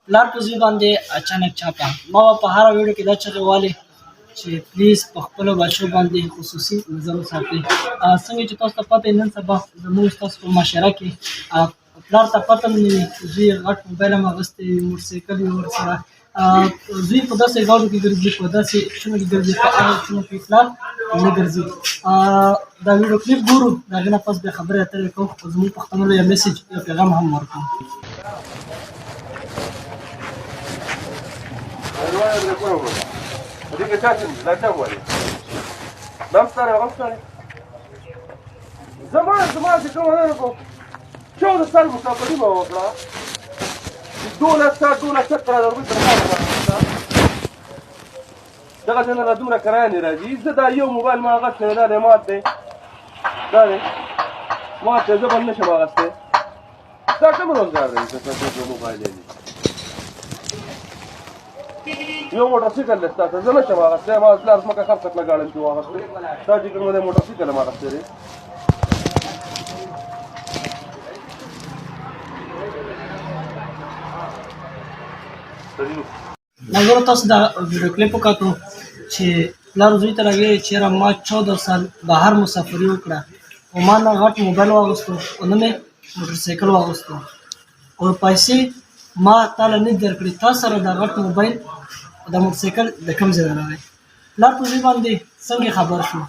پلار په زوی باندې اچانک چاپه. ما به په هره ویډیو کې دا چغې والې چې پلیز په خپلو بچو باندې خصوصي نظر وساتئ. څنګه چې تاسو ته پته نن سبا زموږ ستاسو په معاشره کې پلار ته پته هم نه وي، زوی غټ موبایل هم اخیستی وي، موټرسایکل وي ورسره، زوی په داسې ګاډو کې ګرځي، په داسې چونو کې ګرځي، په هغه چونو کې پلار نه ګرځي. دا ویډیو کلیپ ګورو، د هغې نه پس بیا خبرې اترې کوو، خو زموږ پښتنو له یو میسج یو پیغام هم ورکوو. زما چې کومه نه کوم 14 سال مسافري مې وکړه، 12 12 17 روپۍ تنخوا دغه څنګه را دومره کرایه نه راځي. زه دا یو موبایل ما اخیستی دا دی مات دی، دا دی مات دی، زه بل نه شم اخیستی. دا کوم روزګار دی چې تاسو یو موبایل دی، یو موټرسایکل دی ستاسو، زه نه شم اخیستی. ما پلار ځمکه خرڅه کړه، ګاډم کې واخیستی، دا چې کوم دی موټرسایکل ما اخیستی دی. ملګرو تاسو دا ویډیو کلیپ وکتو چې پلار زوی ته لګي چې یاره ما 14 سال بهر مسافري وکړه او ما نه غټ موبایل واغوستو او نه مې موټرسایکل واغوستو او پیسې ما تاله نه درکړې، تا سره دا غټ موبایل او دا موټرسایکل د کوم ځای راغی؟ پلار په زوی باندې څنګه خبر شو؟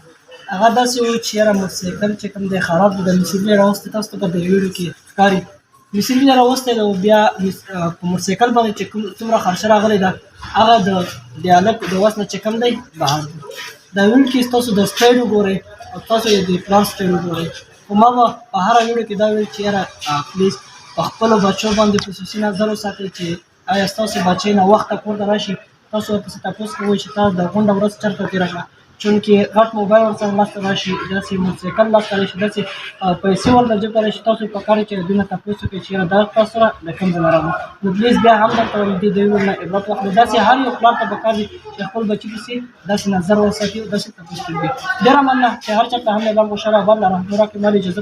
هغه داسې و چې یاره موټرسایکل چې کوم دی خراب دی، د مصیبې راوستی، تاسو ته په دې ویډیو کې ښکاري مصیبې راوستی دی او بیا په موټرسایکل باندې چې کوم څومره خرچه راغلې ده هغه د هلک د وس نه چې کوم دی بهر دی. دا ویډیو کې تاسو د سټایل وګورئ او تاسو یې د پلار سټایل وګورئ. خو ما به په هره ویډیو کې دا ویل چې یاره پلیز په خپلو بچو باندې خصوصي نظر وساتئ چې آیا ستاسو بچی ناوخته کور ته راشي، تاسو ورپسې تپوس کوئ چې تا د غونډه ورځ چېرته تېره کړه، چونکې غټ موبایل ورسره لاسته راشي، داسې موټرسایکل لاسته راشي، داسې پیسې ورته جېب ته راشي، تاسو په کار چې دوی نه تپوس وکړئ چې یاره دا تاسو سره د کوم ځای نه راغلو. نو پلیز بیا هم درته وایم دې د نه عبرت واخلئ. داسې هر یو پلار ته په کار دي چې خپل بچي پسې داسې نظر وساتي او داسې تپوس وکړي. ډېره مننه چې هر چېرته هم الله مو خوشحاله آباد لره. نور راکړئ مال اجازه.